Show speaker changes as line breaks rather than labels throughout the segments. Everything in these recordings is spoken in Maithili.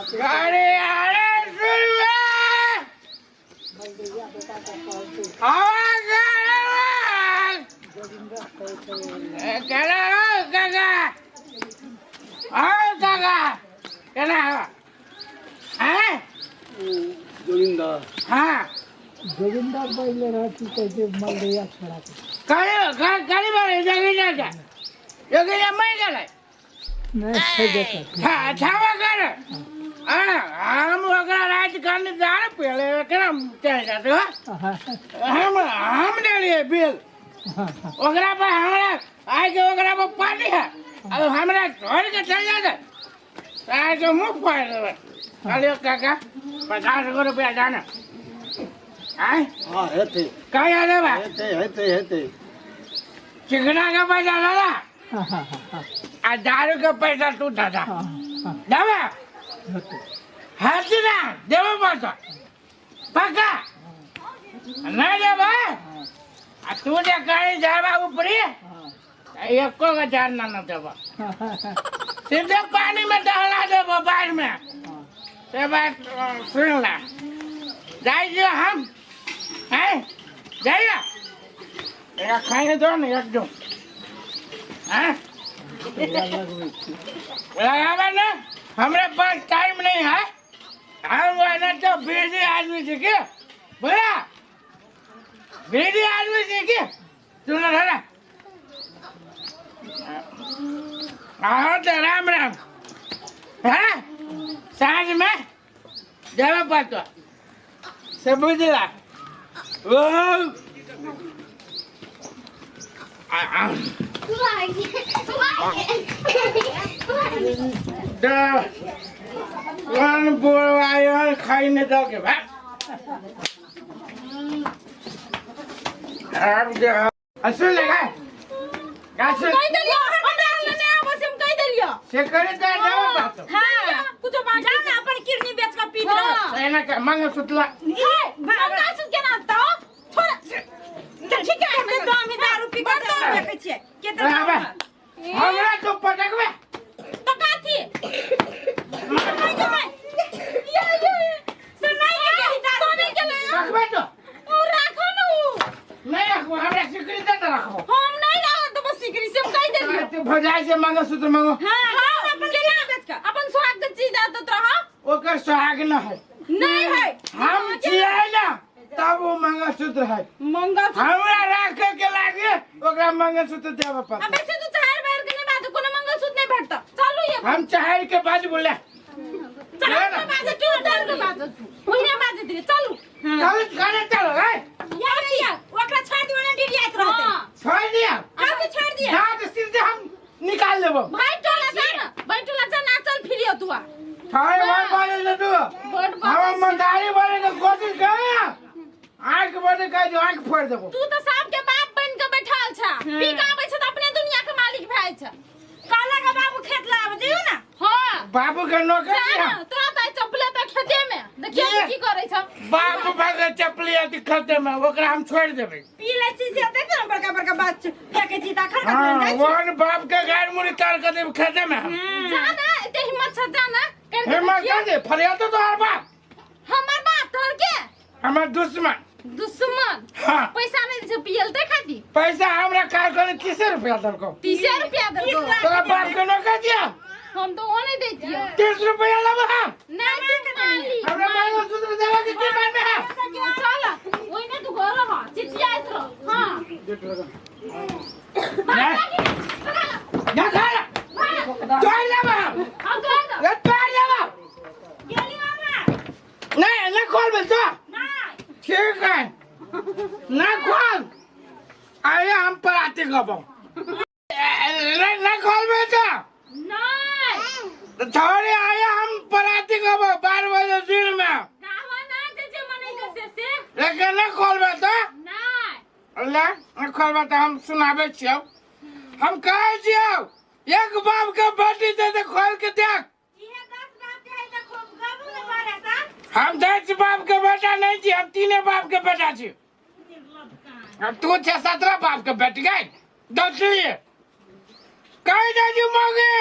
अरे अरे सुनबे आवाज केना हौ काका हौ काका केना हौ आँय
जोगिंदर
हाँ
जोगिंदर पहिले रहती कहै मलदैया छोड़ा के
करे करे बारे जोगिंदर का जोगिंदर मर गेलै
नहि छै जेतै
छा छावा कर आ हम ओकरा रात कान दारू पियले एकरा चलि जात हम हम देलियै बिल ओकरा पर हमरा आइ के ओकरा पर पार्टी है अब हमरा छोड़ के चल जाते आइ के मुँह फाड़ देबै कहलियो काका 50 गो रुपया जाना आय
हाँ हेतै
कहिया देबै
हेतै हेतै हेतै
चिकना के पैसा दादा आ दारू के पैसा तू दादा देबै हेतै ना देबै पड़तौ पक्का नहीं देबै आ तू जे कहीं जाबा ऊपरी एको गो जान ना न देबो सीधे पानी में दहला देबो बाढ़ में से बात सुन ला जाइ छियो हम हैं जाइए एकरा खाइ दो ने एक दो हैं लगाबे ने हमरे पास टाइम नहीं है हम ना तो बिजी आदमी छी के बोला बिजी आदमी छी के सुन ना हाँ तो राम राम हाँ साँझ में जावे पड़तो से बुझला ओ आ आ वन बोलवाय खाई ने दो के भाई आब जे असुल लगा असुल
कहि देलियो हमरा नहि आबै छै हम कहि देलियो
से करे त जाओ बात
हां कुछो बात
जा ना अपन किडनी बेच के पीत रह
एना के मंगलसूत्र
मंगलसूत्र केना तो छोड़
तऽ ठीक है एते दाम ही दारू पी के दाम देखै छियै केते दाम
आबे हमरा तो पटकबे
तो काथी नहीं जमे ये ये
से नहीं के ही दारू
सोने के ले
रखबे तो
ओ राखो न उ
नहीं रखबो हमरा सिकरी दे त रखबो
हम नहीं राखो तो बस सिकरी से हम कहि देलियो
तू भजाई से मंगलसूत्र मांगो
हां हां अपन केना बेच के अपन सुहाग के चीज दे दत रहा
ओकर सुहाग न है
नहीं है
हम छियै ना तब वो मंगलसूत्र है
मंगलसूत्र
हमरा राखे के लागे ओकरा मंगलसूत्र देबे पड़तै
अबे से तू चार बार के नहीं बाजू कोनो मंगलसूत्र नहीं भेटता चलू ये
हम चाहे के बाज बोले
चल बाजू तू डर के बाजू तू ओहिना बाजू दे चलू
चल गाने चल है
यार
दिया ओकरा छोड़ दियो ना डिरियात रहते
हां
छोड़ दिया
काफी छोड़ दिया
ना तो सीधे हम निकाल लेबो
भाई टोला जा ना भाई टोला जा ना चल फिरियो तू आ
छोड़ मन बोले ले तू
बड़
हम मंदारी बोले के कोशिश करे आंख बंद कर जो आंख फोड़ देबो
तू तो साहब के बाप बन के बैठल छा पी के आबै छ त अपने दुनिया के मालिक भए छ
काला का बाबू खेत लाब जइयो ना
हां
बाबू के नौकर
जा
छी
ना
हम।
तोरा त चपले त खेते में देखिए
ये।
की करै छ
बाप भगे चपली अथी खते में ओकरा हम छोड़ देबै
पी लै छी से एते ने बड़का बड़का बात फेकै छी त अखन
हाँ
कखन जाइ छी
वन बाप के गाड़ मुड़ी तार के देब खेते में हम
जा ना एते हिम्मत छ जा ना कर के
हिम्मत
देखिए।
कर दे फरियाद तो तोहार बाप
हमर बाप तोहर के
हमर दुश्मन
दुश्मन
हाँ
पैसा नहीं दे पियल ते खाती
पैसा हमरा कार करे 30 रुपया देलको
30 रुपया देलको
तोरा बाप के नौकर दिया
हम तो वो नहीं देती हो
30 रुपया लेबो हम
नहीं तू माली
हमरा मंगलसूत्र देबो कि की मानबे हम
चल ओहि ने तू घर रह चिचियाइत रह हां
ना ना खा तोड़ लेबो हम
हम तोड़ दो
ये तोड़ लेबो
गेली मामा
नहीं ना खोल बोल तो
नहीं
ठीक है ना खोल अरे हम पराते गबो ना खोल बोल तो
नहीं
थोड़े आए हम पराते गबो 12 बजे दिन में
गावा ना जे जे मनै के से से
लेकिन ना खोल बोल तो
नहीं
ले ना खोल बोल तो हम सुनाबे छियौ हम कहै छियौ एक बाप के बेटी दे दे खोल के देख
इहे 10 बाप के है त खूब गबू ने बारे सा
हम 10 बाप के बेटा नहीं छी हम तीने बाप के बेटा छी अब तू छे 17 बाप के बेटी गए दसली कहीं दे जी मगे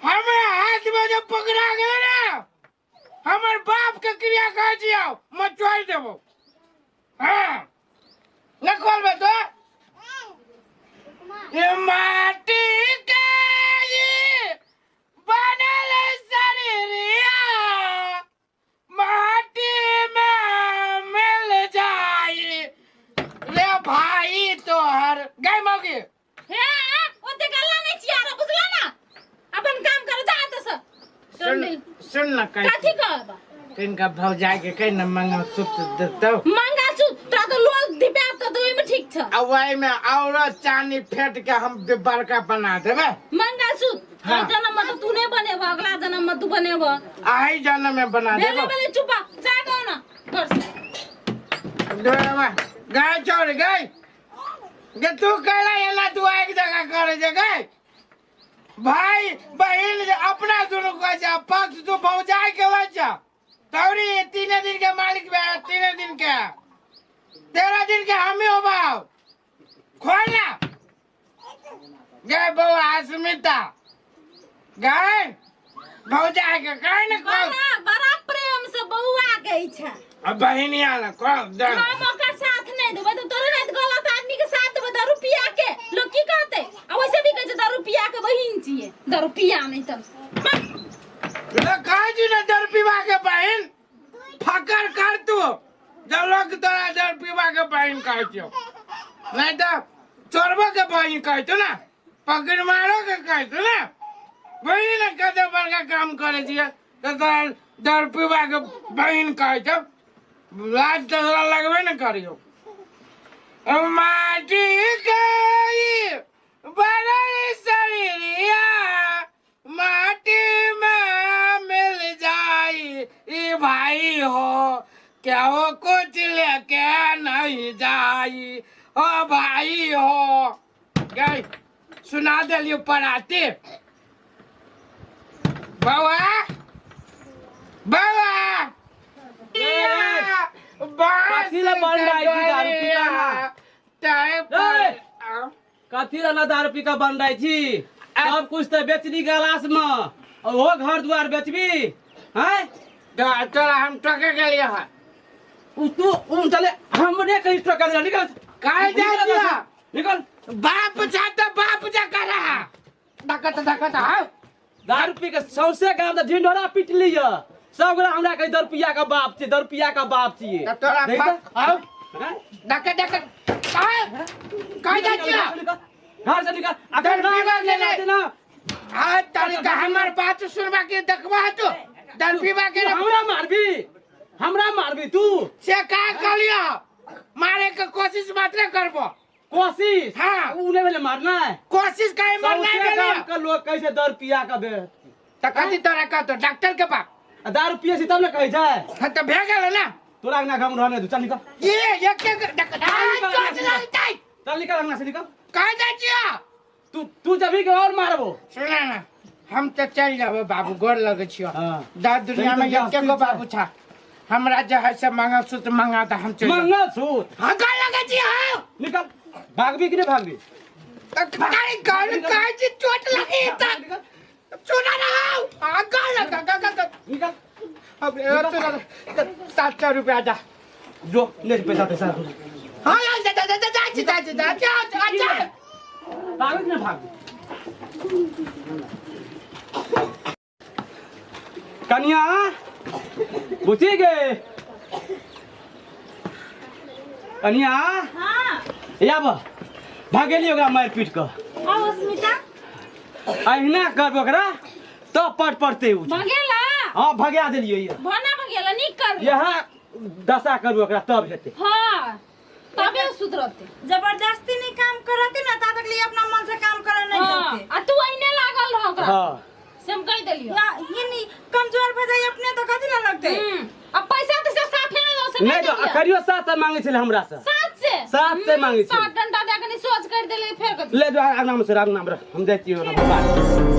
हमरा हाथ में जो पकड़ा गए ना हमर बाप के क्रिया कहै छियौ मचोड़ि देबौ। हाँ न खोलबे तो ये माटी के ई बनल शरीरिया माटी में मिल जाई रे भाई तोहर। गई मौगी
हे ओते गल्ला नहीं छिया रे, बुझला ना? अपन काम कर जा त से।
सुन सुन ना कहीं
कथी कहब?
तिनका भौजाई के कहीं न मंगलसूत्र देतौ।
मंगलसूत्र तोरा तो लोल दिपा त ओइ में ठीक छ।
आ ओइ में औरो चानी फेट के हम बड़का बना देबै
मंगलसूत्र।
हाँ।
एहि जन्म में तो तू नहीं बनेबह, अगला जन्म में तू बनेबह।
आही जन्म में बना
भेले
देबो।
भेले चुपा जा गो ना घर से।
गाय छोड़ गई गे तू कहला एला तू एक जगह करे जे गई भाई बहिन जे अपना दुनू कहै छै, पक्ष तू भौजाई के लै छ। तौरी 3 दिन के मालिक बे, 3 दिन के 13 दिन के हमी होबाव। खोल ना गए बउआ अस्मिता गए भौजाई के कहे न खोल।
बड़ा बड़ा प्रेम से बउआ गई छ।
अब बहिनिया ला खोल दे।
हम ओकर साथ नहीं देबै त तोरे रात गलत आदमी के साथ देबै दारू पिया के लोग की कहते? आ वैसे भी कहै छै दारू पिया के बहिन छियै, दारू पिया नहीं त।
कहै छी ने दारू पीबा के बहिन फकर कर तू जब लोग तोरा दारू पीबा के बहिन कहै छियौ, नहीं त चोरबो के बहिन कहै छौ ना, पकड़ मारो के कहै छौ ना। बहिन ने कते बड़का काम करै छियै त तोरा दारू पीबा के बहिन कहै छौ। लाज तोरा लगबे ने करियौ। माटी के बनल शरीरिया माटी में मिल जाई ई भाई हो, क्या वो कुछ लेके नहीं जाई ओ भाई हो। गई सुना देलियो पराती। बउआ बउआ
कथी ला बन रही थी दारू पी का ना? ए! कथी ला दारू पी का बन रही थी? सब कुछ तो बेचली गलास में और वो घर द्वार बेचबी हैं?
तोरा हम टके के लिए है।
उ तू उन चले हमने कहीं टोका दिला। निकल
काहे जा
निकल
दिया?
निकल।
बाप जा तो बाप जा कर रहा धकत धकत। हाँ
दारू पी के सौंसे गांव में ढिंढोरा पीट लिया सब गोरा हमरा कहीं दारू पिया का बाप छी, दारू पिया का बाप छी।
तो तोरा
देख
बाप,
तो।
हाँ?
हैं?
धक धक काहे? काहे जा छिया?
घर से निकल। अगर
दारू
ना
पीबा के
ना
नहीं।
ना।
हाँ, तारी का हमार बात सुनबा के देखबा तू। दारू पीबा के
तू हमरा मारबी, हमरा मारबी तू।
से का कहलियो? मारे के कोशिश मात्र करबो।
कोशिश?
हाँ।
उ नहीं भेलै मारना है।
कोशिश काहे मारना
सौंसे
भेलै?
गाम के लोग कैसे दारू पिया के बे?
त कथी तोरा कहतो डॉक्टर के बाप?
आ दारू पिए छी तब ने कहै छै।
हाँ, त भे गेल ना।
तोरा अंगना घर में रहने दू, चल निकल।
ये एक एक आ, चोट लगतै।
चल निकल अंगना से निकल।
कहाँ जाइ छियो?
तू जबी के और मारबो।
सुन ना, हम त चल जाबे बाबू, गोर लगै छियो।
हाँ।
दा दुनिया में
सही तो
एक गो बाबू छा। हमरा जे है से मंगलसूत्र मंगा त हम चल जाब।
मंगलसूत्र?
हाँ, गोर लगै छियो, हाँ।
निकल। भागबी कि नहीं भागबी?
त काहे गोर कहै छी चोट लगी त। सुना ना, हाँ, गोर लग, ग, ग, ग।
निकल।
अब ए, सुना ना, 700 रुपया दा।
जो, ले पैसा, पैसा।
हाँ, हाँ, जा, जा, जा, जा, जा, जा, जा, जा, जा, जा, जा।
भागबी कि नहीं भागबी? कनिया बुझी गे। कनिया।
हाँ।
याब भागेली ओकरा मारि पीट कऽ।
आओ अस्मिता।
अहिना करबो ओकरा तब पट पड़ते उ।
भगेला?
हाँ, भगा देलियै ये।
भना भगेला नीक करबो।
यह दशा करबो ओकरा तब हेतै।
हाँ, तबे उ सुधरतै।
जबरदस्ती नहीं काम करते ना ता तक लिए अपना मन से काम करे नहीं
हाँ,
जाते।
आ तू अहिने लागल रह ओकरा।
हाँ।
से हम कहि देलियौ।
ना, ये नहीं कमजोर भ जाई अपने तो कथी ला लगते?
अब पैसा तो साफे नहीं दो, से
नहीं
कहि
दो,
देलियौ।
करियो 7 सौ मांगे छलै हमरा से।
7 से?
7 से मांगे छलै।
7 डंडा दे के नहीं सोच कर देले फेर कथी?
ले जो आगना में से आगना में रख, हम जाइ छियै ओना बाहर।